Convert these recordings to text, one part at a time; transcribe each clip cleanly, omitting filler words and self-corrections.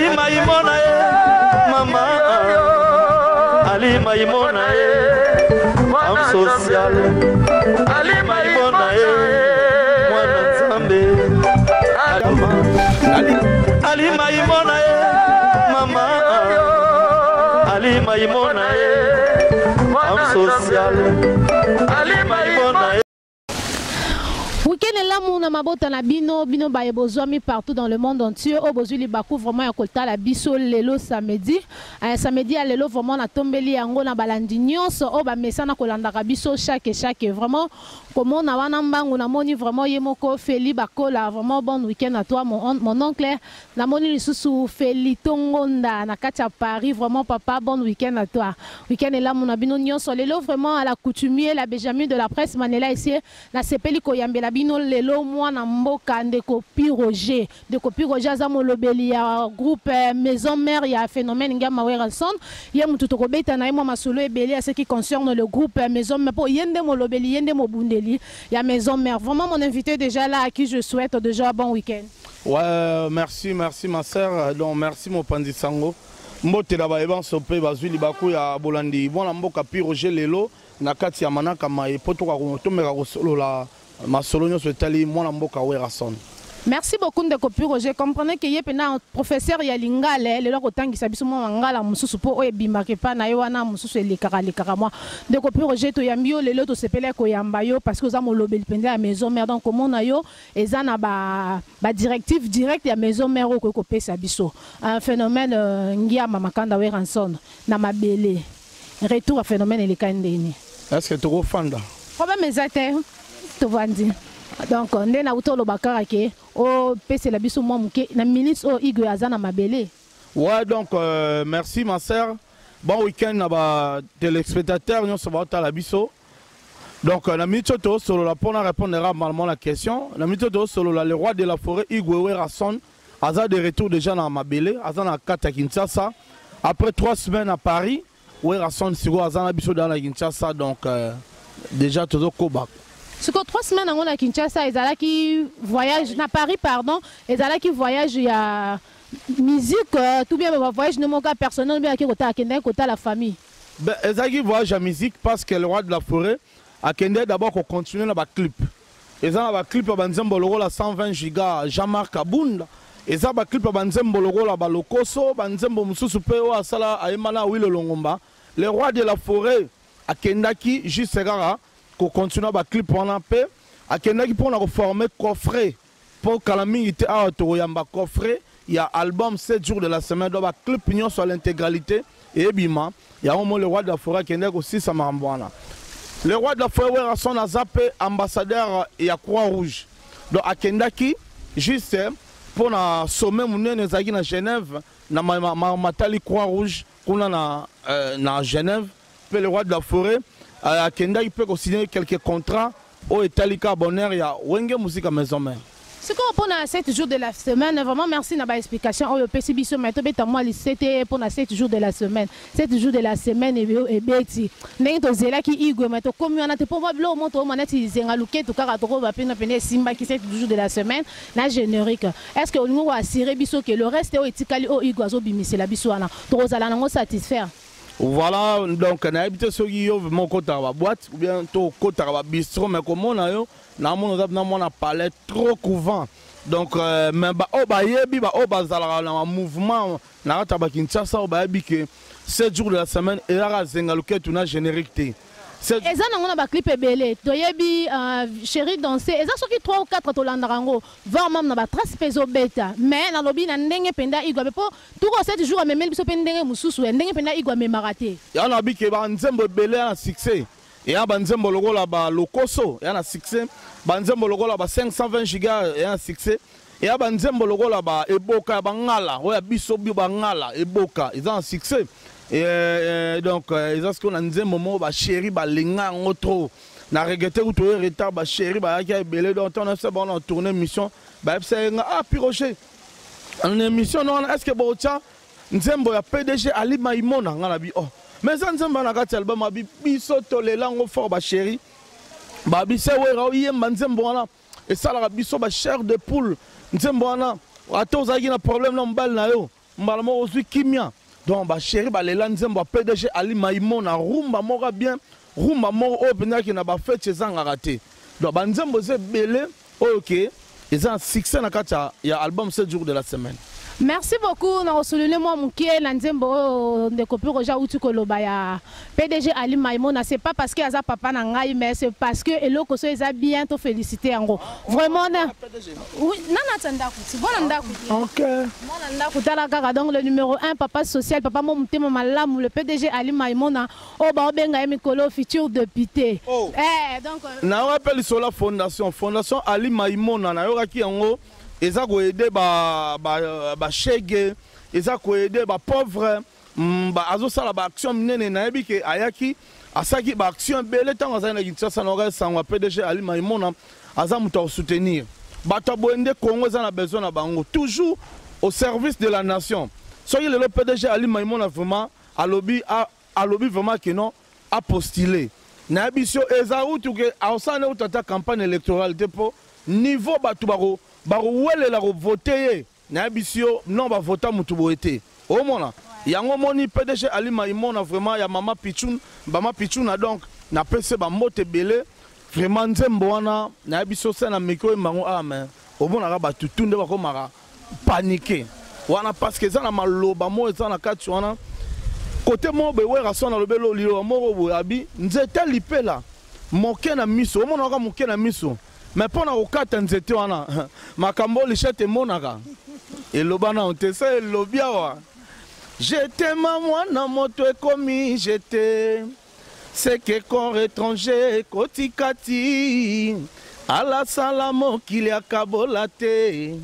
Ali Maimona ye mama Ali Maimona ye femme sociale Ali Maimona ye mwana Nzambe Ali Maimona ye mama Ali Maimona ye femme sociale Ali Maimona ye. Week-end elamu na mabota na bino, bino baye bozwami partout dans le monde entier oyo bozwi libaku vraiment ya kotala biso lelo samedi. Samedi ya lelo vraiment natombeli yango na balandi nyonso oyo bamesana kolandaka biso chaque chaque vraiment komona wana mbangu namoni vraiment ye moko Feli Bakola vraiment bon week-end à toi mon oncle. Namoni lisusu Felito Ngonda na kati ya Paris vraiment papa bon week-end à toi. Week-end elamu na bino nyonso lelo vraiment à la coutumier la Benjamin de la presse Manela Esie na sepeli koyambela bino lelo mwana mboka ndeko Pi Roger. Ndeko Pi Roger aza molobeli ya groupe Maison Mère ya phénomène Ngiama Werrason. Ye mutu tokobeta na ye mwa masolo ebele ya ce qui concerne le groupe Maison Mère po ye nde molobeli ye nde mobundeli ya Maison Mère. Vraiment mon invité déjà là à qui je souhaite déjà bon week-end. Ouais, merci, merci ma sœur. Donc merci mon pandisango. Mbote na baye banso pe bazwi libaku ya bolandi mwana mboka Pi Roger lelo na kati ya manaka maye po toka tomeka kosolola masolo nyonso etali mwana mboka Werrason. Merci beaucoup ndeko Pi Roger. Comprenez que ye pena professeur ya lingala lelo kotangisa biso mwa mangala mosusu po oyo ebimaka epa na ye wana mosusu elekaka lekaka mwa. Ndeko Pi Roger toyambi yo lelo tosepela koyamba yo parce que oza molobeli mpenza ya maison mère donc komona yo eza na ba directive directe ya maison mère oyo okoki kopesa biso. Un phénomène Ngiama Makanda Werrason na mabele. Retour à phénomène eleka ndeni. Est-ce que tokofanda? Problème eza te, tovandi. Donc nde na uto loba kaka ke o pesela biso mwa moke na minute oyo Igwe aza na mabele. Ouais, donc merci ma sœur. Bon week-end na ba téléspectateurs nyonso ba otala biso. Donc na minute oyo tosolola mpona répondre normalement la question. Na minute oyo tosolola le roi de la forêt Igwe Werrason aza de retour déjà na mabele, aza na kati ya Kinshasa. Après 3 semaines à Paris, Werrason siko aza na biso dans la Kinshasa donc déjà tozokoba. Siko 3 semaines yango na Kinshasa ezalaki voyage na Paris pardon, ezalaki voyage ya musique tout bien ba voyage ne moka personnel bien ki kota akende kota la famille. Ben ezalaki voyage ya musique parce que le roi de la forêt akende d'abord ko continuer na ba clip. Eza na ba clip ya ba nzembo lokola 120 giga Jean-Marc Abunda. Eza ba clip ya ba nzembo lokola ba Lokoso, ba nzembo mosusu pe oyo asala ayemba na Awilo Longomba. Le roi de la forêt akendaki juste kaka ko continuer ba clip wana pe akendaki mpona ko former coffret po kala mingi te awa tokoyamba coffret ya album 7 jours de la semaine donc ba clip nyonso à l'intégralité eyebima yango mo le roi de la forêt akendaki kosisa makambo wana. Le roi de la forêt Werrason aza pe ambassadeur ya Croix-Rouge donc akendaki juste mpona sommet monene ezalaki na Genève na matali Croix-Rouge kuna na Genève pe le roi de la forêt akendaki pe kosigner quelques contrats oyo etali ka bonheur ya Wenge Musica Maison Mère. Sikoyo mpona 7 jours de la semaine, vraiment merci na ba explication oyo opesi biso, mais tobeta mwa lisete mpona 7 jours de la semaine. 7 jours de la semaine ebeti. Ndenge tozelaki Igwe, mais tokomi wana te mpo mwa biloko moko tokomona neti zenga luketu kaka tokoba pene pene esimbaki 7 jours de la semaine na générique. Est-ce que olingi koassurer biso ke le reste oyo etikali oyo Igwe azobimisela biso wana, tokozala nango satisfaire? Voilà, donc nayebi te soki yo vraiment okotaka ba boîte ou bien to okotaka ba bistrot, mais komona yo namona oza na mwana palais trop couvent. Donc mais ba oyo bayebi, ba oyo bazalaka na ba mouvement na kati ya ba Kinshasa oyo bayebi ke 7 jours de la semaine ezalaka zenga luketu na générique te. Sept Eza nango na ba clip ebele. Toyebi chéri danser, eza soki 3 ou 4 tolandaka yango, voire même na ba trace pe ezobeta. Mais nalobi na ndenge mpenza Igwe abe po tuko 7 jours amemeli biso pe ndenge mosusu ya ndenge mpenza Igwe amemaka te. Ya na bi ke ba nzembo ebele ya na succès. Ya ba nzembo lokola ba Lokoso ya na succès, ba nzembo lokola ba 520 giga ya na succès. Ya ba nzembo lokola ba eboka ya bangala oyo ya biso bio bangala eboka eza na succès. Et donc eza sikoyo na nzembo moko ba chéri balinga yango trop. Na regretté kutu oyo retard ba chéri bayaki ya ebele donc ntango nayebisa bango na tourner émission, bayebisa ye nga, ah, Pi Roger, na émission na wana, est-ce que botya nzembo ya PDG Ali Maimona? Nga na bi, oh, mais eza nzembo na kati ya album, abi biso tolela yango fort ba chéri. Ba bi se wera oyemba nzembo wana esalaka biso ba chair de poule. Nzembo wana ata ozalaki na problème na mobali na yo. Mbala moko ozwi kimia. Donc bachéri balela nzembo ya PDG Ali Maimona, rumba moko bien, rumba moko oyo mpenza ake na bafeti ezangaka te. Donc banzembo eza ebele oyo ke eza na succès na kati ya album 7 jours de la semaine. Merci beaucoup. Na kosolole mwa mokie na nzembo oyo ndeko Pi Roger auti koloba ya PDG Ali Maimona. C'est pas parce que aza papa na ngai, mais c'est parce que eloko so eza bien, to féliciter yango vraiment na oui, nana ata ndako ti bona ndako ti. Ok. Mwana ndako tala kaka. Donc le numéro 1, papa social, papa mo motema malamu, le PDG Ali Maimona oyo baobenga ye mikolo futur député. Oh. Eh, donc Nayoka mpe lisolo ya fondation Ali Maimona. Nayokaki yango eza koaider bashege, eza koaider bapauvre, azosala baaction minene. Nayebi ke ayaki asalaki baaction ebele ntango azali na Kinshasa. Nayoka esango ya PDG Ali Maimona, aza moto ya kosoutenir bato ya boye nde Congo eza na besoin na bango, toujours au service de la nation. Soki lelo PDG Ali Maimona vraiment alobi, alobi vraiment ke non, apostule, nayebi so eza utu ke aosala ne utu ata campagne électorale te, mpo niveau bato bakowelela kovote ye. Nayebi si yo non, bavota motu boye te. Omona yango, omoni PDG Ali Maimona vraiment ya mama Pichun, mama Pichuna. Donc napesi bambote ebele vraiment. Nzembo wana nayebi so se na micro oyembango ah, mais omonaka bato tu nde bakomaka panique wana, parce que eza na maloba moko eza na kati wana. Kote moko boye, Wera so nalobi liloba moko boye, abi nzete lipela moke na miso, omonaka moke na miso, mais mpo na kokata nzete wana, makambo lichette emonaka eloba nano te. Se elobi awa: "Je t'aime mwana moto ekomi jete seke corps étranger ekoti kati alasala mokili akabola te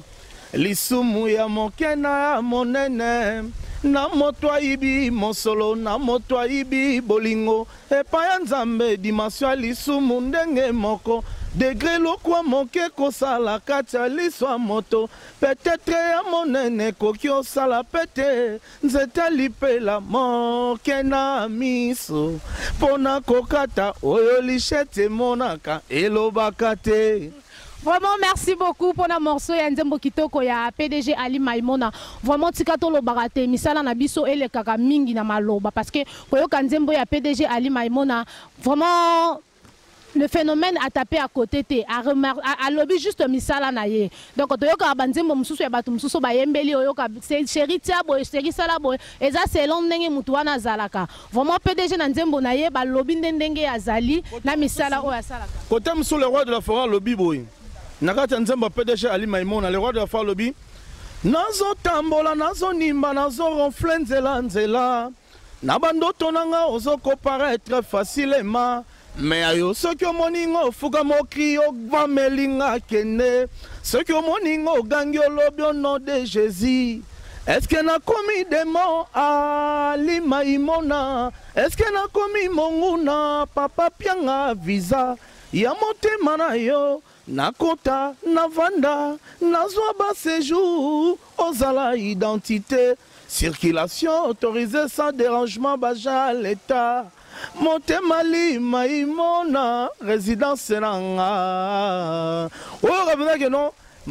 lisumu ya moke na ya monene na moto ayibi mosolo na moto ayibi bolingo epai ya Nzambe. Dimension ya lisumu ndenge moko, degré lokwa moke kosala kati ya liso ya moto, peut-être ya monene ekoki osala pete. Nzete lipela moke na miso, mpo na kokata oyo lichete emonaka elobaka te." Vraiment, merci beaucoup pour la morceau ya nzembo kitoko ya PDG Ali Maimona. Vraiment, tika tolobaka te, misala na biso elekaka mingi na maloba, parce que koyoka nzembo ya PDG Ali Maimona, vraiment le phénomène a tapé à côté te, alobi juste misala na ye. Donc toyokaka banzembo mosusu ya bato mosusu bayembeli, oyoka chéri tia boye, chéri sala boye, eza selon ndenge motu wana azalaka. Vraiment, PDG na nzembo na ye balobi nde ndenge azali na misala oyo asalaka. Kote mosusu, le roi de la forêt alobi boye na kati ya nzembo ya PDG Ali Maimona. Le roi de la forêt alobi: "Nazotambola, nazonimba, nazoronfler nzela nzela na bandoto na nga, ozokoparaître facilement, mais ayo soki omoni nga ofukama, okri, ovameli nga kende. Soki omoni nga ogangi, olobi au nom de Jésus. Est-ce nakomi démon, Ali Maimona? Est-ce nakomi monguna? Papa pianga visa ya motema na yo, nakota, navanda, nazwa baséjour, ozala identité, circulation autorisée sans dérangement baja l'état. Motema lima imona résidence na nga." Oyo kapenake non,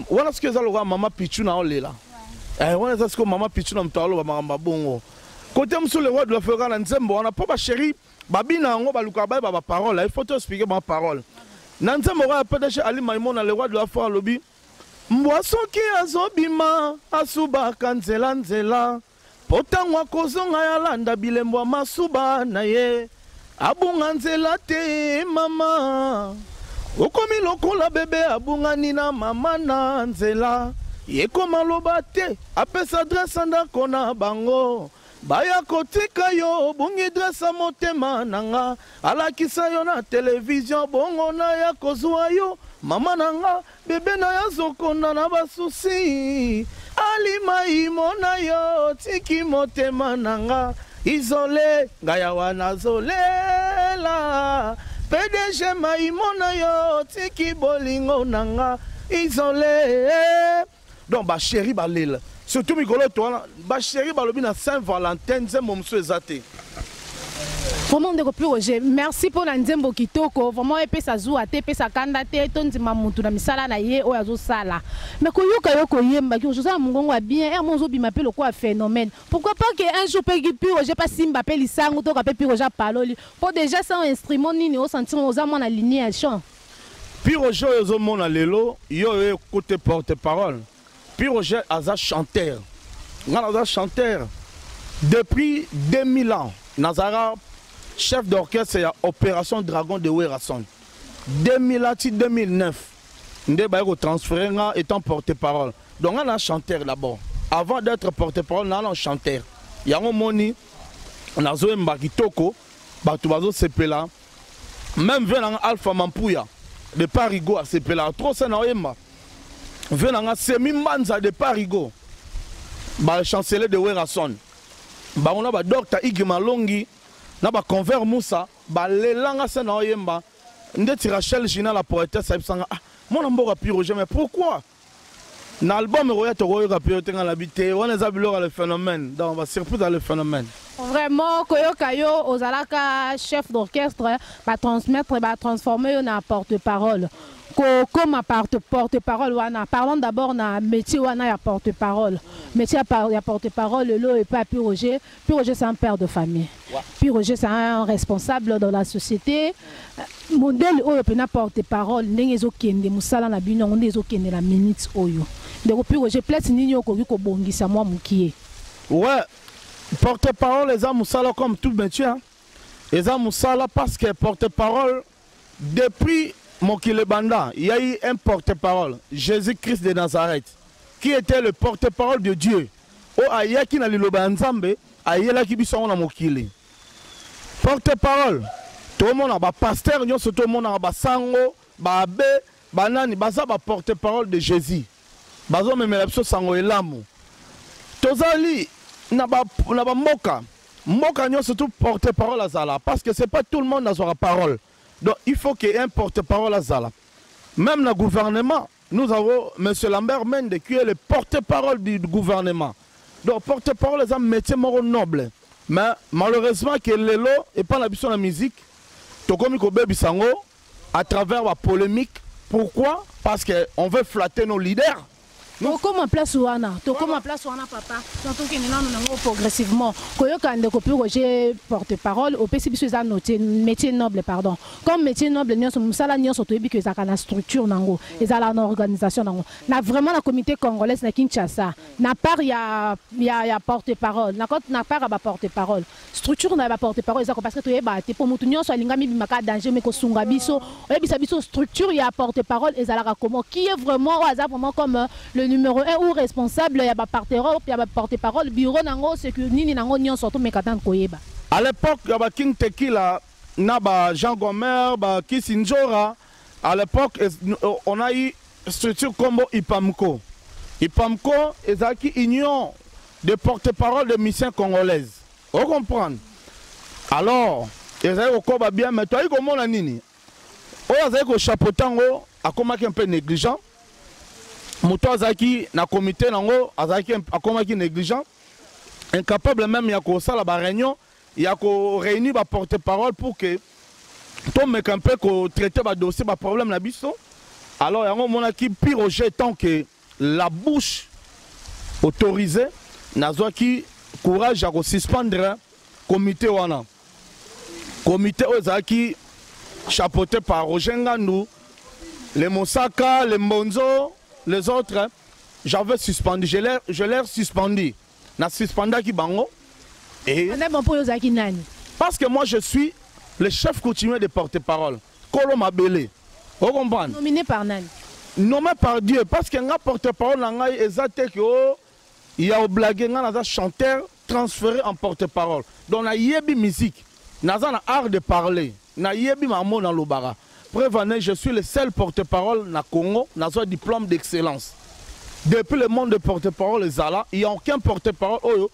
wana soki eza lokola mama Pichu na olela, wana eza sikoyo mama Pichu na moto aloba makambo ya bongo. Kote mosusu, le roi de la forêt na nzembo wana, mpo bachéri babina yango, balukaka bayeba baparole. Il faut to expliquer baparole na nzembo oyo ya PDG Ali Maimona. Le roi de la forêt alobi: "Mbwa soki azobima, asubaka nzela nzela, mpo ntango akozonga alanda bilembo ya masuba na ye, abunga nzela te. Mama okomi lokola bebe abungani na mama na nzela, yekoma loba te, apesa adresse ndako na bango, baya kotika yo, obungi adresse ya motema na nga, alakisa yo na televizio, bongo naya kozwa yo. Mama na nga, bebe na yo azokonda na basusi. Alimaimo na yo tiki motema na nga isolé, ngai awa nazolela. PDG Maimo na yo tiki bolingo na nga isolé." Donc bachéri balela surtout mikolo to wana. Bachéri balobi na Saint Valentin nzembo mosusu eza te. Vraiment ndeko Pi Roger, merci mpo na nzembo kitoko. Vraiment epesa zuwa te, epesa kanda te, tondima mutu na misala na ye oyo azosala. Mais koyoka yo koyemba, Pi Roger oza na mongongo ya bien, heure moko ozobima mpe lokola phénomène. Pourquoi pas que un jour mpe Pi Roger mpe asimba mpe lisangu toka mpe Pi Roger apaloli. Mpo déjà sans instrument nini osentir oza mwana lignée ya chant. Pi Roger oyo ozomona lelo, yo oyo côté porte-parole. Pi Roger aza chanteur. Nga naza chanteur depuis 2000 ans. Nazara chef d'orchestre ya Opération Dragon de Werrason. 2000 ans ti 2009 nde baye ko transférer nga étant porte-parole. Donc nga na chanteur d'abord. Avant d'être porte-parole na na chanteur. Yango moni nazoyemba kitoko bato bazosepela même vie nanga Alpha Mampuya de Parigo asepelaka trop sa na oyemba vie nanga Semi Mbanza de Parigo ba chancelier de Werrason bango na ba docteur Igi Malongi na ba Convert Moussa balelanga se na oyemba ndeti Rachel Gina la poétesse ayebisanga ah mwana mboka Pi Roger mais pourquoi na album ekoya tokoyoka mpe yo te nga nabi te wana eza biloko ya le phénomène donc ba surprise ya le phénomène. Vraiment koyoka yo ozalaka chef d'orchestre ba transmettre ba transformer yo na porte-parole kokoma porte-parole wana. Parlons d'abord na métier wana ya porte-parole. Métier ya porte-parole lelo epai ya Pi Roger. Pi Roger c'est un père de famille. Pi Roger c'est un responsable dans la société. Modèle oyo pena porte-parole ndenge ezokende mosala na bino yango nde ezokende na minute oyo. Ndeko Pi Roger, place nini okoki kobongisa mwa mokie? Ouais, porte-parole eza mosala comme tout métier, hein. Eza mosala parce que porte-parole depuis mokili banda, il y a eu un porte-parole, Jésus-Christ de Nazareth, qui était le porte-parole de Dieu. Oyo ayaki na liloba ya Nzambe, ayelaki biso yango na mokili. Porte-parole, tomona ba pasteur nyonso, tomonaka ba sango, ba abbé, ba nani, baza ba porte-parole de Jésus. Bazomemela biso sango elamu. Tozali na ba, na ba mboka, mboka nyonso tout porte-parole azala, parce que c'est pas tout le monde azwaka parole. Donc il faut qu'il y ait un porte-parole azala. Même le gouvernement, nous avons monsieur Lambert Mende qui est le porte-parole du gouvernement. Donc porte-parole c'est un métier moko noble. Mais malheureusement que lelo et pas la biso na musique, tokomi kobebisa yango à travers la polémique. Pourquoi? Parce que on veut flatter nos leaders. Tokoma place wana, tokoma place wana papa. Donc tokende nanu nango progressivement. Koyoka ndeko Pi Roger porte-parole, opesi biso eza notier, métier noble pardon. Comme métier noble nyonso, mosala nyonso toyebi que ezalaka na structure nango, ezalaka na organisation nango. Na vraiment na comité congolaise na Kinshasa, na part ya porte-parole, na compte na part ya ba porte-parole. Structure na ba porte-parole ezako parce que toyeba te po mutu nyonso alinga mibimaka danger mais kosunga biso. Oyebisa biso structure ya porte-parole ezalaka comment, qui est vraiment oyo aza vraiment comme le numéro 1 ou responsable ya ba porte-parole, ya ba porte-parole bureau nango sécurité nini nango nyonso to meka tan koyeba. À l'époque ya ba King Tekila na ba Jean Gomer, ba Kisinjora, à l'époque on a eu structure combo IPAMCO. IPAMCO ezalaki union de porte-parole de missions congolaises. Vous comprenez? Alors, ezalaki kokoba bien, mais toyaki komona nini? Oyo azalaki kochapeauter yango, akomaki un peu négligent. Moto azalaki na comité nango, azalaki akomaki négligent, incapable même ya kosala ba réunion, ya ko réunir ba porte-parole pour que tomeka un peu ko traiter ba dossier, ba problème na biso. Alors yango monaki Pi Roger tant que la bouche autorisée nazwaki courage ya kosuspendre comité wana. Comité oyo ezalaki chapeauté par Roger Ngandu, les Mosaka, les Mbonzo, les autres, j'avais suspendu, je l'ai suspendu. Na suspendaki bango. Et Madame Mpoyo ozalaki nani? Parce que moi je suis le chef coutumier des porte-parole. Kolo Mabele. Vous comprenez? Nominé par nani? Nommé par Dieu. Parce que nga porte-parole na ngai eza te que oh, il y a blagué nga naza chanteur transféré en porte-parole. Donc na yebi musique, naza na art de parler, na yebi mamo na lobara. Preuve en est, je suis le seul porte-parole na Congo, naza diplôme d'excellence. Depuis le monde de porte-parole ezala, il y a aucun porte-parole oyo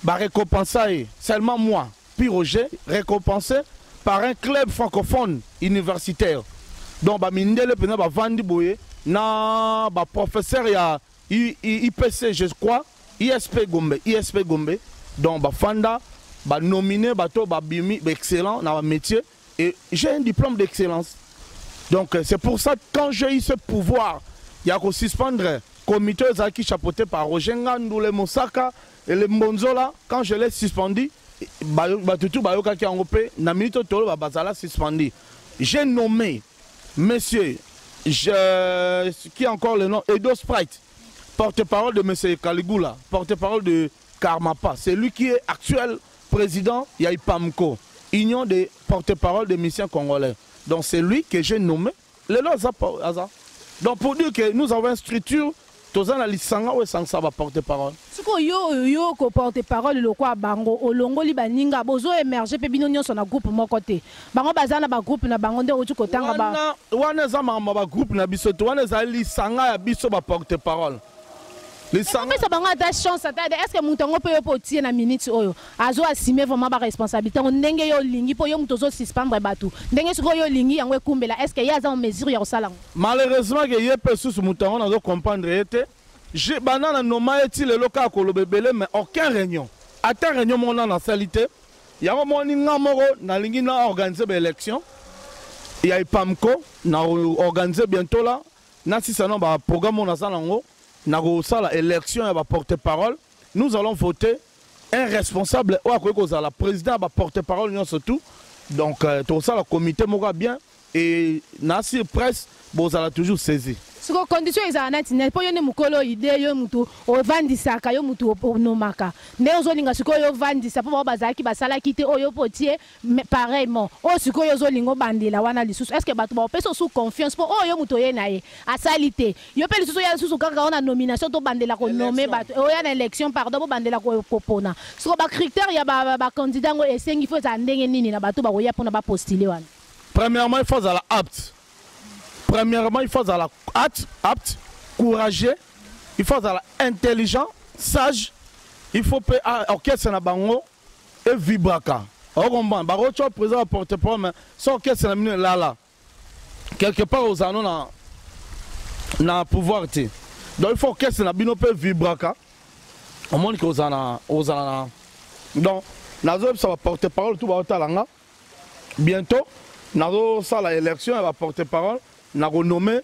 ba récompensé, seulement moi, Pi Roger, récompensé par un club francophone universitaire. Donc ba mindele pena ba vandi boye na ba professeur ya IPC je crois, ISP Gombe, ISP Gombe. Donc ba fanda Banomine bato babimi excellent na bamétier et j'ai un diplôme d'excellence. Donc c'est pour ça, quand j'ai eu ce pouvoir ya kosuspendre comité ezalaki chapeauté par Roger Ngandu, le Mosaka et le Mbonzola, quand je l'ai suspendu, batutu bayokaki yango mpe na minute oyo toloba bazala suspendu. J'ai nommé monsieur je, qui encore le nom, Edo Sprite, porte-parole de monsieur Caligula, porte-parole de Karmapa. C'est lui qui est actuel président ya IPAMCO, Union des porte-parole des missions congolais. Donc c'est lui que j'ai nommé. Lelo aza aza. Donc pour dire que nous avons une structure, toza na lisanga oyo esangisa baporte-parole. Sikoyo yo koporte parole lokwa bango, olongoli baninga, bozo émerge mpe bino nyonso na groupe moko te. Bango baza na bagroupe na bango nde outi kotanga ba. Wana eza makambo ya bagroupe na biso te. Wana ezali lisanga ya biso baporte parole, lisanga. Opesa bango ata chance ata est ce que moto yango mpe yo mpe otie na minute oyo azo assume vraiment baresponsabilité yango ndenge yo olingi, mpo yo moto ozosuspendre bato ndenge sikoyo yo olingi yango ekumbela, est ce que ye aza en mesure ya kosala yango? Malheureusement ke ye mpe susu moto yango nazo comprendre ye te. Banda na noma ye ti lelo, kaka koloba ebele, mais aucun réunion, ata réunion moko nano asali te. Yango moni nga moko nalingi na organiser baélection ya IPAMCO, na organiser bientôt là. Nasisa no baprogramme oyo naza nango, nakosala élection ya baporte parole. Nous allons voter un responsable oyo akoki kozala président ya baporte parole nyonso tout. Donc tokosala comité moko ya bien et na sur presse bozala toujours saisi. Siko condition ezala neti neti mpo yo nde mokolo ide, yo mutu ovandisaka, yo mutu onomaka nde ozolinga. Sikoyo ovandisa mpo bao bazalaki basalaki te, oyo mpo otie pareillement oyo sikoyo ozolinga obandela wana lisusu, est ce que bato baopesa osu confiance mpo oyo yo moto oye na ye asali te? Yo mpe lisusu oya lisusu kaka wana nomination, tobandela konome bato, oya na élection, pardon, bobandela kopona. Siko bacritère ya bacandidat yango esengi fo ezala ndenge nini na bato bakoya mpona bapostule wana? Premièrement, il faut azala apte. Premièrement, il faut azala apte, apte, courageux, il faut azala intelligent, sage, il faut mpe orchestre na bango evibraka. Okomprendre, bakotya président ya porte parole, mais so orchestre na bino elala quelque part, ozala no na pouvoir te. Donc il faut orchestre na bino mpe vibraka, omoni ke ozala na. Donc nazoyebisa baporte parole tout baotala nga, bientôt nazosala élection ya baporte parole, nakonome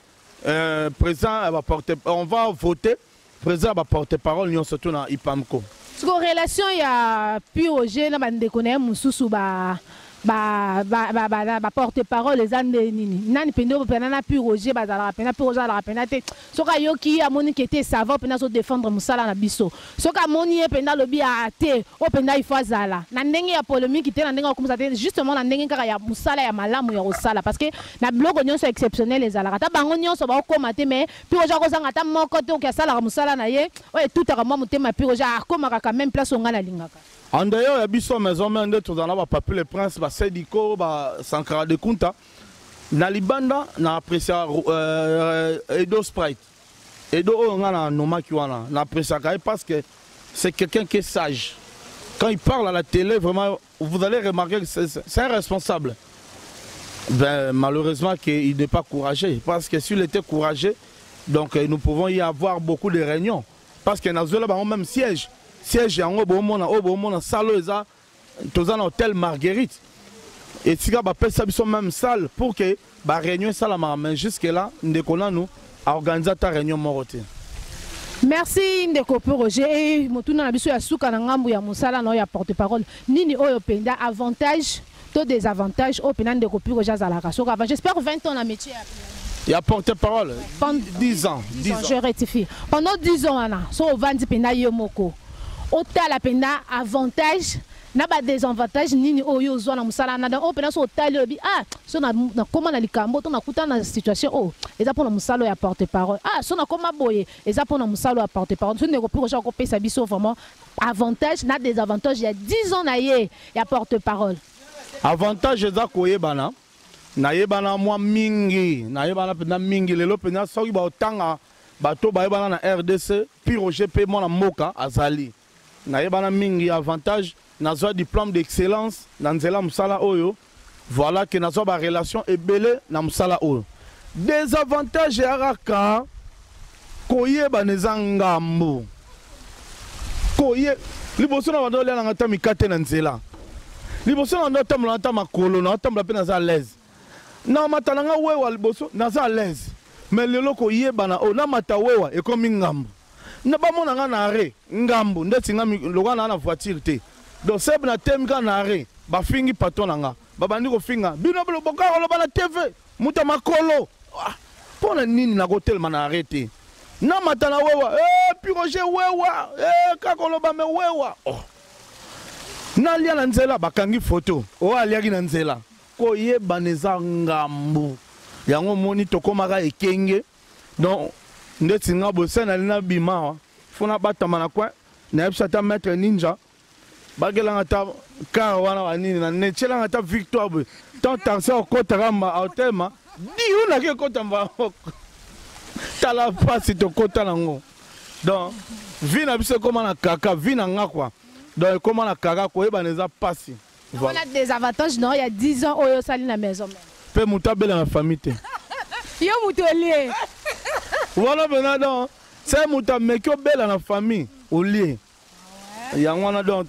président ya baporte, on va voter président ya baporte parole nyonso tu na IPAMCO. Siko relation ya Pi Roger na bandeko na ye mosusu ba baporte parole eza nde nini? Nani mpenza oyo mpena na Pi Roger bazalaka mpena? Pi Roger azalaka mpena te soki ayoki ye, amoni ke te, ça va, mpena azodéfendre mosala na biso. Soki amoni ye mpenza, alobi a te, oyo mpenza il faut azala na ndenge ya polémique te, na ndenge ya kokumisa te, justement na ndenge kaka ya mosala ya malamu ya kosala, parce que na biloko nyonso exceptionnel ezalaka ata bango nyonso baokóma te, mais Pi Roger akozanga ata moko te. Oki asalaka mosala na ye oyo etutaka mwa motema ya Pi Roger, akomaka quand même place oyo ngai nalingaka. En dehors ya biso maison mère nde tozala na bapapi le prince, basediko, basankara de Kunta na libanda. Na apprécia Edo Sprite, Edo oyo nga na nomaki wana, na appréciaka ye parce que c'est quelqu'un qui est sage. Quand il parle à la télé, vraiment, vous allez remarquer que c'est un responsable. Ben, malheureusement qu'il n'est pas courageux, parce que s'il était courageux, donc nous pouvons y avoir beaucoup de réunions, parce que nazola bango même siège, siège yango bomona oyo, bomona salle oyo eza, toza na hôtel Marguerite, esika bapesa biso même salle pour que baréunion esalamaka. Mais jusque là ndeko nanu aorganize ata réunion moko te. Merci ndeko Pi Roger. Motuna na biso ya suka na ngambu ya mosala na oyo ya porte parole, nini oyo mpenza avantage to désavantage oyo mpenza ndeko Pi Roger azalaka soki avant, j'espère 20 ans na métier ya porte parole? 10 ans. 10 ans, je rectifie. Pendant 10 ans wana, so ovandi mpenza yo moko, otala mpenza avantage na badésavantage nini oyo ozwa na mosala na oyo mpenza, so otali olobi: ah, so nakóma na likambo to nakuta na situation oyo, eza mpona mosala oyo ya porte parole. Ah, so nakóma boye, eza mpona mosala oyo ya porte parole. So ndeko Pi Roger akopesa biso vraiment avantage na désavantage ya 10 ans na ye ya porte parole. Avantage eza koyebana, nayebana mwa mingi, nayebana mpenza mingi. Lelo mpenza soki baotanga bato bayebana na RDC, Pi Roger mpe mwana mboka azali, nayebana mingi. Avantage, nazwa diplôme d'excellence na nzela mosala oyo. Voilà ke nazwa barelation ebele na mosala oyo. Désavantage ya kaka koyebana eza ngambo koye liboso na bando olia nanga ta mikate na nzela. Liboso na ndotambola ata makolo, na otambola mpe naza à l'aise. Na mata na nga wewa liboso, naza à l'aise. Mais lelo koyebana oyo namata wewa ekomi ngambo. Na bamona nga na arrêt ngambo ndeti nga lokola naa na voiture te. Donc seb na temi kaka na arrêt, bafingi patron na nga. Babandi kofinga bino boka koloba na TV, moto ya makolo. Ah, mpo na nini nakotelema na arrêt te? Namata na wewa, eh, Piroger wewa, eh, kaka koloba me wewa. Oh. Nalia na nzela bakangi photo oyo aliaki na nzela. Koyebana eza ngambo. Yango omoni tokomaka ekenge. Donc ndeti nga boye se nali nabima awa fo nabatama na coin, nayebisa ata maître ninja bakelanga ata car wana banini na netielanga ata victoire boye. Tant taxi akotaka mba aotema diu naki ekota mba tala mpasi tokota nango. Donc vie na biso ekoma na kaka, vie na nga quoi. Donc ekoma na kaka, koyebana eza mpasi. Voilà. On a des avantages non, il y a 10 ans oyo sali na maison mère. Pe mutu abela na famille te. Yo mutu olie. Wana pena donc c'est mutu ameki obela na famille olie. Yango wana donc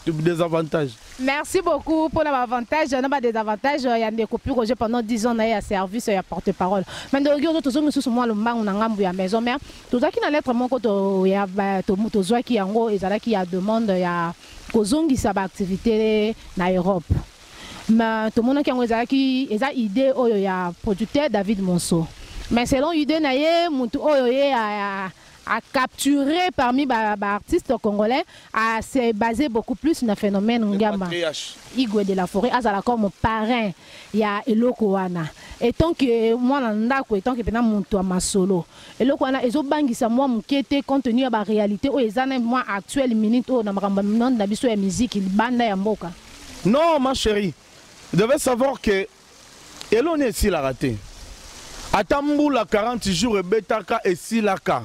désavantage. Merci beaucoup pour l'avantage, na ba désavantage ya ndeko Piroger pendant 10 ans na ya service ya porte-parole. Mais ndeko yo tozo misusu mwa lombangu na ngambu ya maison mère. Tozaki na lettre moko to ya to tozwaki yango ezalaki ya demande ya kozongisa ba activité na Europe. Mais tomonaki yango ezalaki eza idée oyo ya producteur David Monsoh. Mais selon idée na ye mutu oyo ye a capturé parmi ba artistes congolais, a s'est basé beaucoup plus na phénomène Ngiama. Igwe de la forêt azala comme parrain ya eloko wana. Et tant que moi na ndako, et tant que pena mutu ya masolo. Eloko wana ezobangisa mwa moke te compte tenu ya ba réalité oyo eza na mwa actuelle minute oyo na makambo ya na biso ya musique libanda ya mboka. Non ma chérie, vous devez savoir que eloni esilaka te. Ata mbula 40 jours ebetaka esilaka.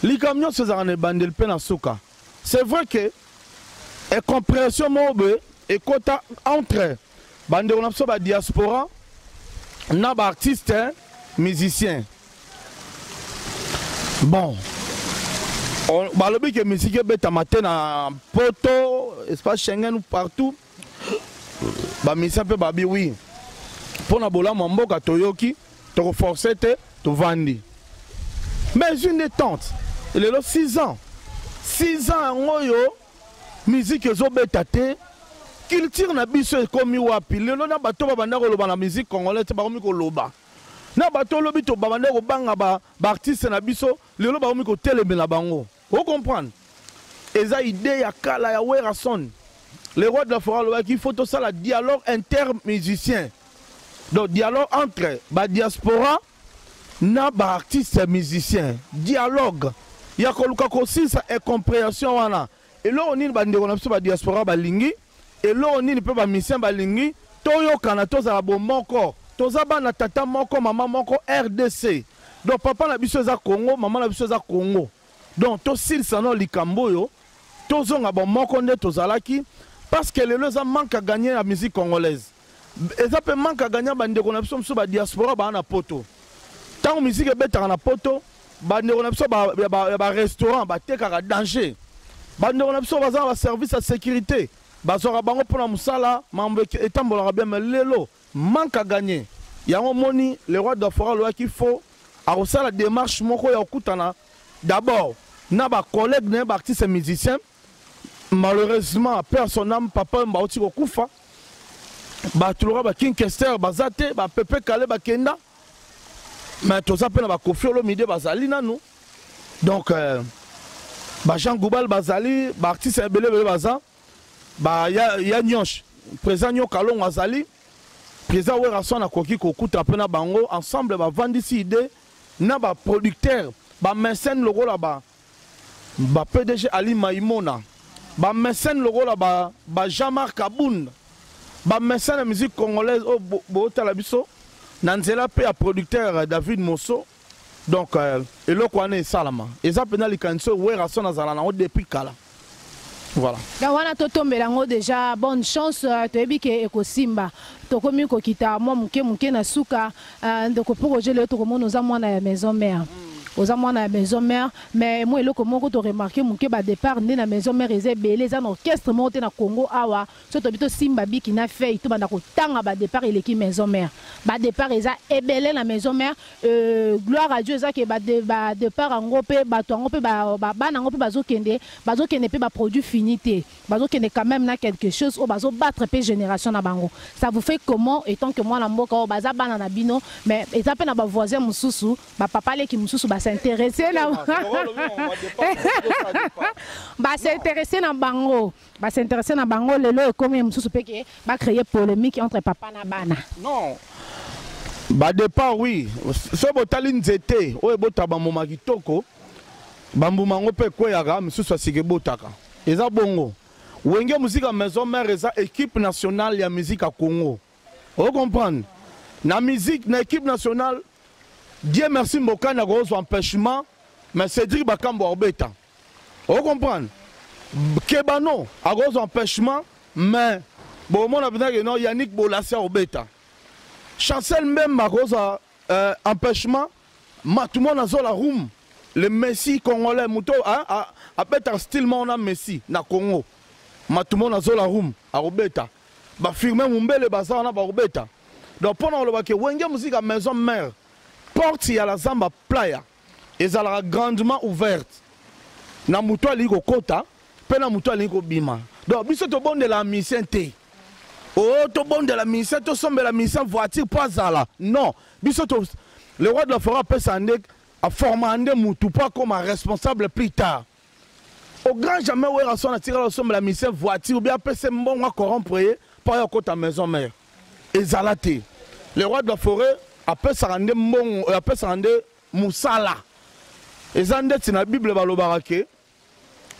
Likambo nyonso ezalaka na ebandeli mpe na suka. C'est vrai que incompréhension moko boye ekota entre bandeko na biso ba diaspora na ba artistes musiciens. Bon, balobi ke musique ebetama te na poto, espace Schengen partout. Ba musiciens mpe babi oui, mpo na bolamu ya mboka toyoki, tokoforce te, tovandi. Mais une détente lelo 6 ans, 6 ans yango oyo musique ezobeta te, culture na biso ekomi wapi lelo? Na bato babanda koloba na musique congolaise te, bakomi koloba na bato olobi to babanda kobanga ba artiste na biso, lelo bakomi kotelemela bango. Ocomprendre, eza idée ya kala ya Werrason, le roi de la forêt, alobaki il faut tosala dialogue intermusicien, donc dialogue entre ba diaspora na ba artiste musicien, dialogue ya koluka kosilisa incompréhension wana. Eloko nini bandeko na biso ba diaspora balingi, eloko nini mpe ba musicien balingi, toyokana, tozala bomoko, toza bana tata moko mama moko, RDC. Donc papa na biso eza Congo, mama na biso eza Congo. Donc tosilisa no likambo oyo, tozonga bomoko nde tozalaki, parce que lelo eza manque à gagner ya musique congolaise, eza mpe manque à gagner bandeko na biso mosusu ba diaspora baa na poto. Ntango musique ebetaka na poto, bandeko na biso ya ba restaurant batekaka danger, bandeko na biso baza na ba service ya sécurité bazwaka bango mpona mosala, mambo etambolaka bien. Mais lelo manque à gagner. Yango moni le roi de la forêt alobaki faut akosala démarche moko ya kokutana d'abord na ba collègue na ye ba artiste musicien. Malheureusement, père son âme, papa bauti kokufa, bato lokola ba King Kester baza te, bapepe kale bakenda, mais toza mpe na bakofi Olomide bazali nanu. Donc ba Jean Goubal bazali, ba artiste ebele ebele baza, ba ya Nyosh, président Nyoka Longo azali, président Werrason akoki kokuta mpe na bango ensemble, bavandisi idée na ba producteur, ba mécène lokola ba PDG Ali Maimona, ba mécène lokola ba Jean-Marc Abound, ba mécène ya musique congolaise oyo bootala biso na nzela mpe ya producteur David Mosso. Donc eloko wana esalama, eza mpenza likanisi oyo Werrason azala nango depuis kala. Voilà. Donc wana totombela yango déjà bonne chance, toyebi ke ekosimba. Tokomi kokita mwa moke moke na suka. Ndeko Piroger, lelo tokomona oza mwana ya maison mère. Oza mwana ya maison mère, mais moi eloko moko to remarquer moke, ba départ nde na maison mère eza ebele. Eza na orchestre moko te na Congo awa. So tobi tosimba biki na feuille, tobanda kotanga ba départ eleki maison mère. Ba départ eza ebele na maison mère. Gloire à Dieu, eza ke ba départ yango mpe bato yango mpe bana yango mpe bazokende mpe ba produit fini te, bazokende quand même na quelque chose oyo bazobattre mpe génération na bango. Ça vous fait comment, étant que mwana mboka oyo baza bana na bino, mais eza mpe na bavoisin mosusu, bapapa leki mosusu bas'intéresser na bango? Lelo ekomi mosusu mpe ke bacréer polémique entre papa na bana. Non, badépart, oui. So botali nzete oyo ebotaka bambuma kitoko, bambuma yango mpe ekweyaka, misusu asika ebotaka. Eza bongo. Wenge Musica Maison Mère eza équipe nationale ya musique ya Congo, ocomprendre? Na musique, na équipe nationale, Dieu merci, Mbokani akozwa empêchement, mais Cédric Bakambo akobeta, ocomprendre? Kebano akozwa empêchement, mais bomona mpenza ke non, Yannick Bolasi akobeta. Chancel Mbemba akozwa empêchement, Matumona azola room, le Messi congolais, moto abetaka style moko na Messi na Congo, Matumona azola room akobeta. Bafirme Mumbele baza wana, bakobeta. Donc mpo na koloba ke Wenge Musica Maison Mère, porte ya la Zamba Playa ezalaka grandement ouverte na moto alingi kokota mpe na moto alingi kobima. Donc biso tobondela musicien te, o tobondela musicien, tosombela musicien voiture mpo azala. Non, biso to, le roi de la forêt apesa nde, aforma nde mutu mpo akoma responsable plus tard. Au grand jamais Werrason atikala osombela musicien voiture, obi apesa mbongo acorrompre ye mpo aya okota maison mère. Ezala te. Le roi de la forêt apesaka nde mbongo, apesaka nde mosala. Eza ndeti na Bible balobaka ke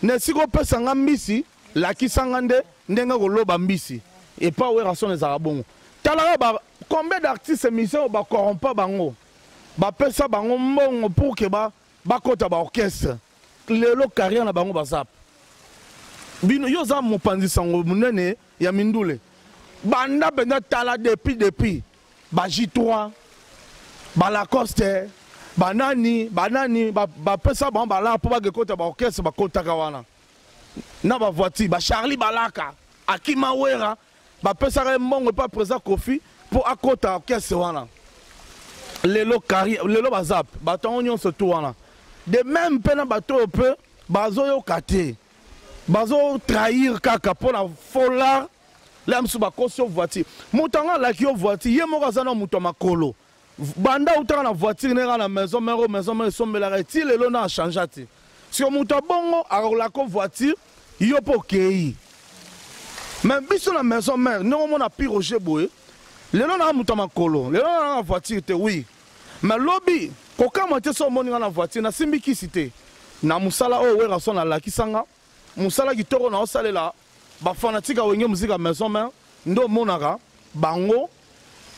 na esika opesa nga mbisi, lakisa nga nde ndenge koloba mbisi. Epa Werrason ezalaka bongo. Talaka ba combien d'artistes musiciens oyo bacorrompa bango, bapesa bango mbongo pour ke bakota baorchestre. Lelo carrière na bango baza bino. Yo oza mopanzi sango monene ya mindule, banda mpenza, tala depuis ba J3, balacoste, banani banani, bapesa bango balaa mpo bakekota baorchestre, bakotaka wana na bavoiture. Bacharli Balaka akima Wera, bapesaka ye mbongo epa président Kofi mpo akota orchestre wana. Lelo carrière, lelo baza bato yango nyonso tu wana. De même mpe na bato oyo mpe bazoyoka te, bazotrahir kaka mpo na folar la mosusu. Bakosi yo voiture, moto yango alaki yo voiture, ye moko aza na moto ya makolo. Banda utaka na voiture ndenge kaka na maison mère, oyo maison mère esombelaka eti lelo na achange te. Siko moto abongo akolaka voiture, yo mpo okei. Mais biso na maison mère, ndenge omona Pi Roger boye, lelo naa moto ya makolo, lelo naa na voiture te, oui, mais lobi kokamwa te so omoni nga na voiture. Nasimbi kisi te na mosala oyo Werrason alakisanga, mosala kitoko na osalela bafanatique ya Wenge Musica Maison Mère. Nde omonaka bango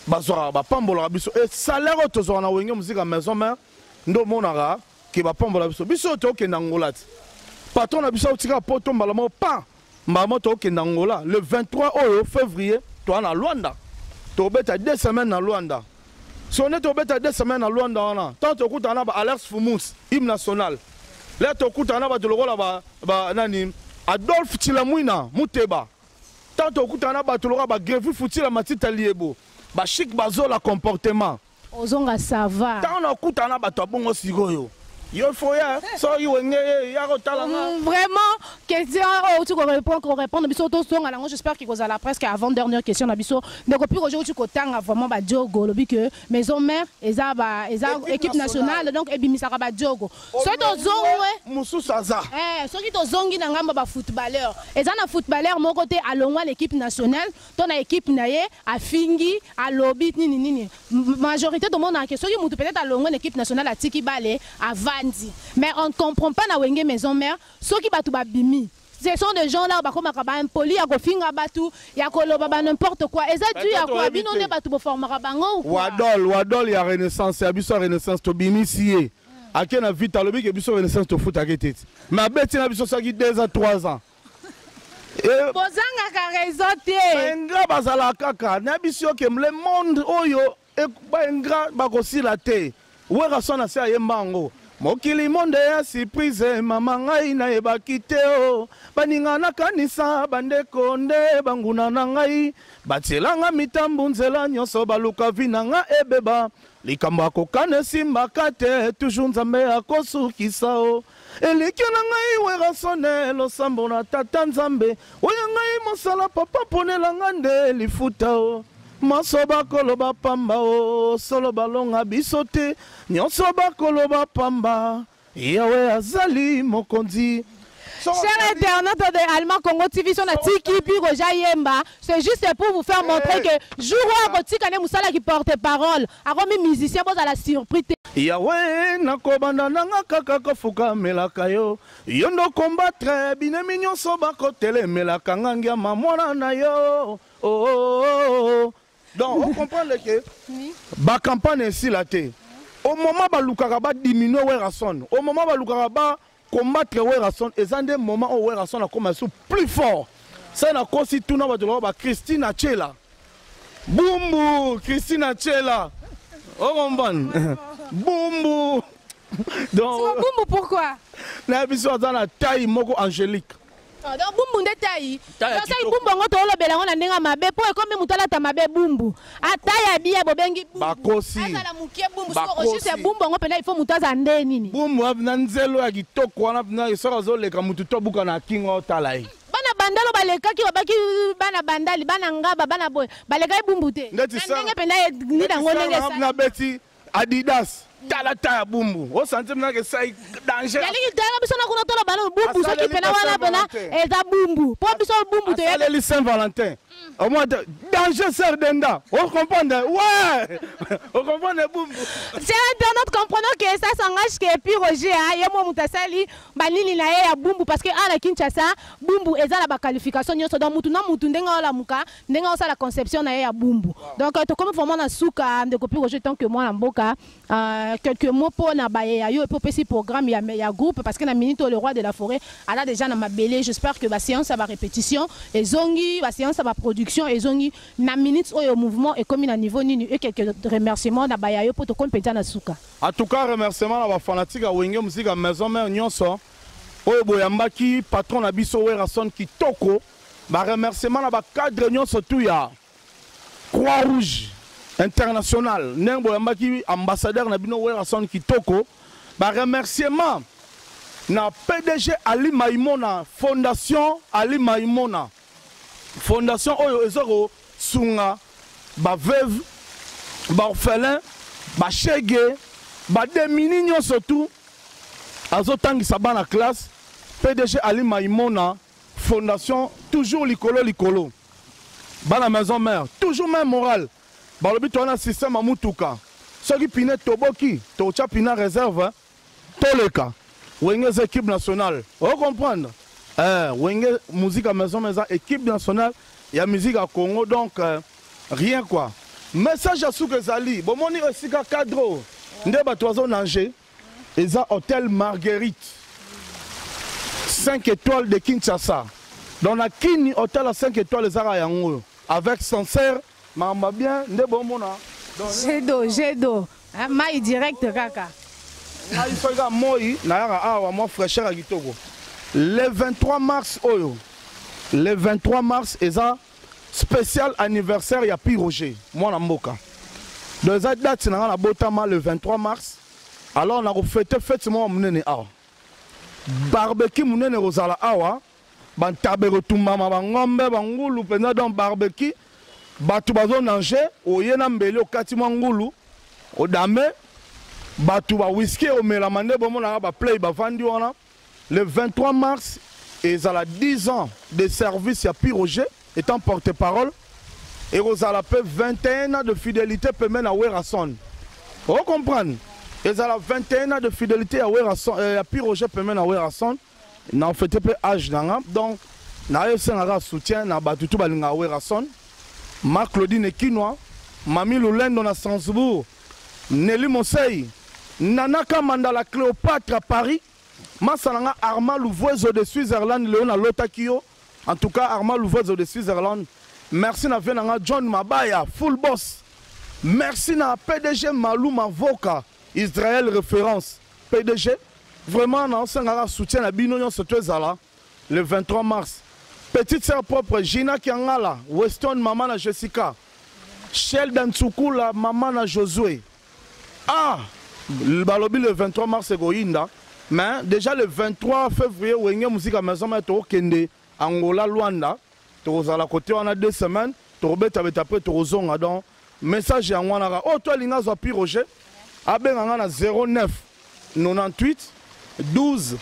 bazwaka, bapambolaka biso. E salaire oyo tozwaka na Wenge Musica Maison Mère, nde omonaka ke bapambola biso. Biso oyo tokokende Angola ti patron na biso autika poto, mbala moko pa mbala moko tokokende Angola. Le 23 oyo février, toa na Lwanda, tokobeta 2 semaines na Lwanda. So nde tobeta 2 semaines na Lwanda wana, ntango tokutana na ba Alex Fumus, hymne national le, tokutana na bato lokola ba nani, Adolphe Chilamwina Muteba, ntango tokutana na bato lokola bagrevi Futila Matita Liebo, bachik bazola comportement. Ozonga, ça va. Ntango nakutana na bato ya bongo, sikoyo yo foya soki Wenge ye ya kotala nga. Vraiment, question oyo outi korépondre biso, tozonga nango. J'espère que kozala presque avant dernière question na biso. Ndeko Pi Roger, outi kotanga vraiment badiogo, olobi que maison mère eza ba eza équipe nationale, donc ebimisaka badiogo. Soki tozongwe mosusu aza. Soki tozongi na ngambo bafootballeur, eza na footballeur moko te alongwa na équipe nationale to na équipe na ye, afingi, alobi nini nini. Majorité tomonaka ke soki mutu peut-être alongwe na équipe nationale, atiki bale, avandi. Mais on ne comprend pas na Wenge Maison Mère, soki bato babimi, ce sont des gens là bakomaka baimpoli, ya kofinga bato, ya koloba ba n'importe quoi. Eza dû ya quoi? Bino nde bato boformaka bango ou quoi? Wadol, Wadol ya Renaissance, ya biso ya Renaissance, tobimisi ye, ake na vite, alobi ke biso Renaissance tofutaka te ti, mais abeti na biso soki 2 ans, 3 ans. Bozangaka raison te. Baingrat bazalaka kaka. Nayebi yo ke le monde oyo, baingrat bakosila te. Werrason asi ayemba yango. Mokili monde ya surprise mama ngai nayebaki te o baninga nakanisa bandeko nde banguna na ngai batiela nga mitambu nzela nyonso baluka vi na nga ebeba likambo akokana esimbaka te toujours Nzambe akosukisa o elikya na ngai Werrason losambo na tata Nzambe oyo ngai mosala papa ponela nga nde lifuta o Manso bakoloba pamba o solo balonga biso te nyonso bakoloba pamba Yawe azali mokonzi. Chers internautes de Allemand Congo TV, si on a Tiki puis Roger Yemba, c'est juste pour vous faire montrer que jour où akotika ne musala qui porte parole, akomi musicien boza la surprise. Yawe nakobanda nanga kaka kofukamelaka yo yo ndo combattre binemi nyonso bakotelemelaka nga ngiama mwana na yo oh, oh, oh, oh. Donc on comprendre que ba campagne esila te. Au moment balukaka ba diminuer Werrason, au moment balukaka ba combattre Werrason, eza nde moment oyo Werrason akoma su plus fort. Ça nakosi tuna bato lokola ba Christina Chela. Bumbu Christina Chela. Okomban. Bumbu. Donc bumbu pourquoi? Na biso aza na taille moko angélique. Ah, donc bumbu nde taille. Donc sai bumbu ngo tolobela ngo na ndenge mabe po ekomi mutu alata mabe bumbu. Ata ya biya bobengi bumbu. Bakosi. Azala mukie bumbu soko juste bumbu ngo pena il faut mutu aza nde nini. Bumbu na nzelo ya kitoko wana na soki azoleka mutu to buka na kingo otala ye. Bana bandalo balekaki babaki bana bandali bana ngaba bana boy balekaki bumbu te. Ndeti ndenge pena ni nango ndenge sa. Na beti Adidas tala ta ya bumbu o sentir na ke sai danger. Yalingi tala biso na kuna tola bana bumbu soki pena wana pena eza bumbu po biso bumbu to asaleli Saint Valentin au moins danger sœur denda on comprend ouais on comprend bumbu. C'est internaute comprenons que ça s'engage que puis Roger hein ye mo mutasali banini na ye ya bumbu parce que à la Kinshasa bumbu eza la ba qualification nyonso donc mutu na mutu ndenge ola muka ndenge osala conception na ye ya bumbu. Donc tokomi vraiment na suka ndeko Pi Roger tant que mwana mboka quelques mots mpo na baye ya yo epo opesi programme ya groupe parce que na minute oyo le roi de la forêt aza déjà na mabele. J'espère que ba séance ya ba répétition ezongi, ba séance ya ba production ezongi na minute oyo mouvement ekomi na niveau nini et quelques remerciements na baye ya yo mpo tokomi mpenza na suka. En tout cas remerciement na ba fanatique ya Wenge Musica Maison Mère nyonso oyo boyambaki patron na biso Werrason kitoko. Ba remerciement na ba cadre nyonso tout ya Croix Rouge International ndenge boyambaki ambassadeur na bino Werrason kitoko. Ba remerciement na PDG Ali Maimona, Fondation Ali Maimona, fondation oyo eza kosunga ba veuve, ba orphelin, ba shege, ba démunis nyonso tout azotangisa bana classe. PDG Ali Maimona Fondation toujours likolo likolo bana maison mère toujours même moral balobi toza na système ya mutuka soki pine toboki tokotya pine réserve toleka Wenge eza équipe nationale o comprendre Wenge musique ya maison mère eza équipe nationale ya musique ya Congo donc rien quoi message ya suka ezali bomoni esika cadre nde bato bazo nager eza hôtel Marguerite 5 étoiles de Kinshasa. Donc na Kini hôtel à 5 étoiles ezaka yango avec sincère mamba bien nde bomona. Jedo jedo mai direct kaka. Ngai soki kaka moi nayaka awa mwa fraîcheur ya kitoko. Le 23 mars oyo, le 23 mars eza spécial anniversaire ya Pi Roger mwana mboka. Donc eza date na nga na botama le 23 mars. Alors na ko fêter fête moko munene awa. Barbecue munene kozala awa, ba ntabe kotumbama ba ngombe ba ngulu penza donc barbecue bato bazo nager oye na mbeli okati mwa ngulu odame bato ba whisky omelama nde bomonaka ba play bavandi wana. Le 23 mars ezala 10 ans de service ya Pi Roger étant porte-parole ekozala pe 21 ans de fidélité pembe na Werrason. O comprendre? Ezala 21 ans de fidélité ya Werrason, ya Pi Roger pembe na Werrason. Na fête pe âge nanga donc na esengaka soutien na bato tout balingaka Werrason. Ma Claudine Kinwa, Mami Lulendo na Strasbourg, Nelly Mosei, Nana Kamanda la Cléopâtre à Paris, Masalanga Armand Louvoiseau de Switzerland, Léon Lotakio. En tout cas, Armand Louvoiseau de Switzerland. Merci na venanga John Mabaya, full boss. Merci na PDG Malou Mavoka, Israël référence. PDG. Vraiment naosengaka soutien na bino nyonso to ezala le 23 mars. Petite sœur propre Gina Kiangala, Weston mama na Jessica, Sheldon Tsukula mama na Josué. Ah, balobi le 23 mars ekoyinda, mais déjà le 23 février Wenge Musica Maison Mère tokende Angola Luanda, tokozala côté wana 2 semaines, tokobetabeta mpe tokozonga. Donc message yango wana kaka oyo to alingi azwa Pi Roger, abenga nga na 09 98 12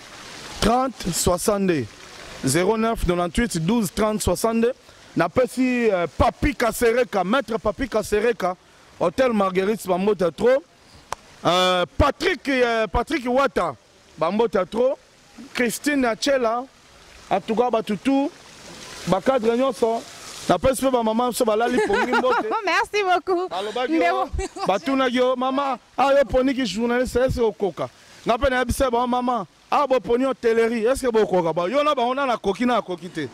30 62, 09 98 12 30 62. Napesi Papi Kasereka, maître Papi Kasereka, hôtel Marguerite, bambote trop. Patrick Wata, bambote trop. Christine Achela, en tout cas batutu bacadre nyonso, napesi mpe bamama biso balali pongi mbote. Merci beaucoup. Balobaki yo, batunaki yo: "Mama, ayo oponiki journaliste, est-ce okoka?" Nga mpe nayebisa bango: "Mama, awa boponi hotellerie, est-ce bokoka?" Ba yo na bango na nakoki, na akoki te,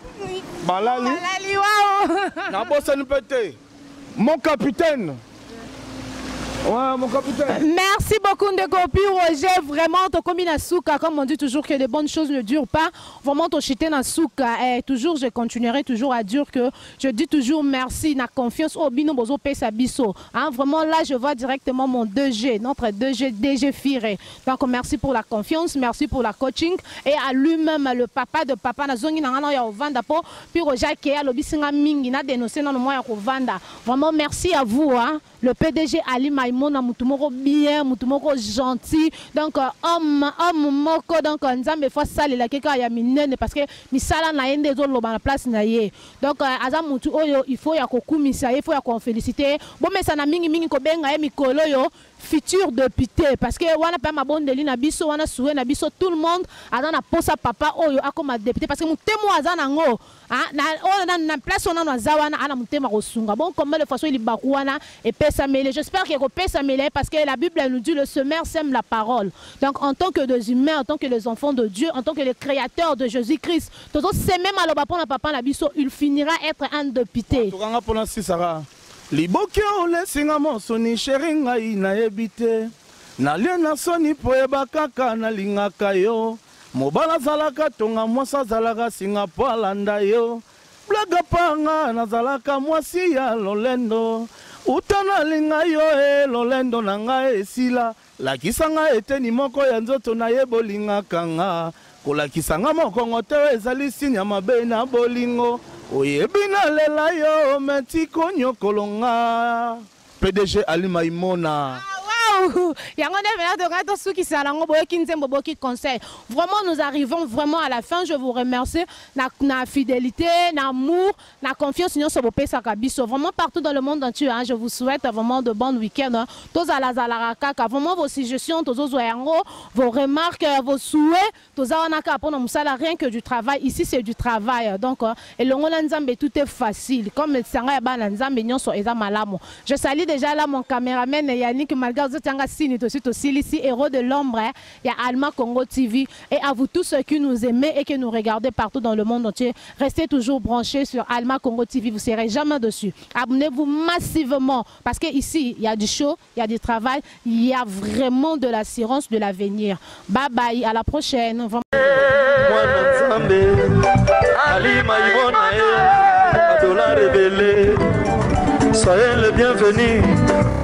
balali. Balali wao. Nabosani mpe te mon capitaine. Ouais, mon capitaine. Merci beaucoup, Ndeko Pi Roger. Vraiment, tokomi na suka, comme on dit toujours que les bonnes choses ne durent pas. Vraiment, tochité na suka. Eh, toujours, je continuerai toujours à dire que je dis toujours merci, na confiance oyo bino bozopesa biso. Hein, vraiment, là, je vois directement mon 2G, notre 2G, DG Firé. Donc, merci pour la confiance, merci pour la coaching. Et à lui-même, le papa de papa, na zongi na ya ovanda po, Pi Roger ke alobi singa mingi, na dénoncé na mo ya kovanda. Vraiment, merci à vous, hein. Le PDG Ali Maimona, mutu moko bien, mutu moko gentil. Donc, homme, homme moko, donc, Nzambe faut salela keka ya minene parce que misala na ye nde ezoloba na place na ye. Donc, aza mutu oyo il faut ya kokumisa, il faut ya koféliciter. Bomesana mingi mingi kobenga ye mikolo yo futur député parce que wana pe mabondeli na biso, wana souhait na biso, tout le monde aza na posa papa oyo akoma député parce que motema aza nango, ah, na oyo na place oyo nano aza wana, ana motema kosunga. Bon, combien de fois libaku wana epesamele? J'espère que ekopesamele parce que la Bible nous dit: "Le semeur sème la parole." Donc en tant que des humains, en tant que les enfants de Dieu, en tant que les créateurs de Jésus-Christ, tozosemer maloba mpona papa na biso, il finira être un député. Tokanga mpona sisaka liboki olesinga mosoni chéri, ngai nayebi te nalie na soni mpo yeba kaka nalingaka yo. Mobali azalaka tonga, mwasi azalaka singa mpo alanda yo. Blaga panga nazalaka mwasi ya lolendo, uta nalinga yo e lolendo na ngai esila. Lakisa ngai eteni moko ya nzoto na ye bolingaka nga, kolakisa nga mokongo te, ezali signe ya mabe na bolingo. Oyebi nalela yo meti konyokolo nga. PDG Ali Maimona. Waouh! Yango nde vena tokai tosukisa yango. Boyoki nzembo, boyoki conseil. Vraiment, nous arrivons vraiment à la fin. Je vous remercie na fidélité, na amour, na confiance nyonso bopesaka biso vraiment partout dans le monde entier, hein. Je vous souhaite vraiment de bons week-ends, hein. Tozalazalaka kaka. Vraiment, vos suggestions tozozwa yango, vos remarques, vos souhaits, toza wana kaka mpona mosala. Rien que du travail ici, c'est du travail. Donc elongo na Nzambe, tout est facile. Comme sanga ya bana Nzambe, nyonso eza malamu. Je salue déjà là mon caméraman Yannick, malgré ozotianga sini, tosi tosilisi, héros de l'ombre, hein, ya Alma Congo TV. Et à vous tous ceux qui nous aimez et qui nous regardez partout dans le monde entier, restez toujours branchés sur Alma Congo TV, vous serez jamais déçus. Abonnez-vous massivement parce que ici il y a du show, il y a du travail, il y a vraiment de l'assurance de l'avenir. Bye bye, à la prochaine. Mwana Nzambe Ali Maimona ye badollar ebele, soyez le bienvenu.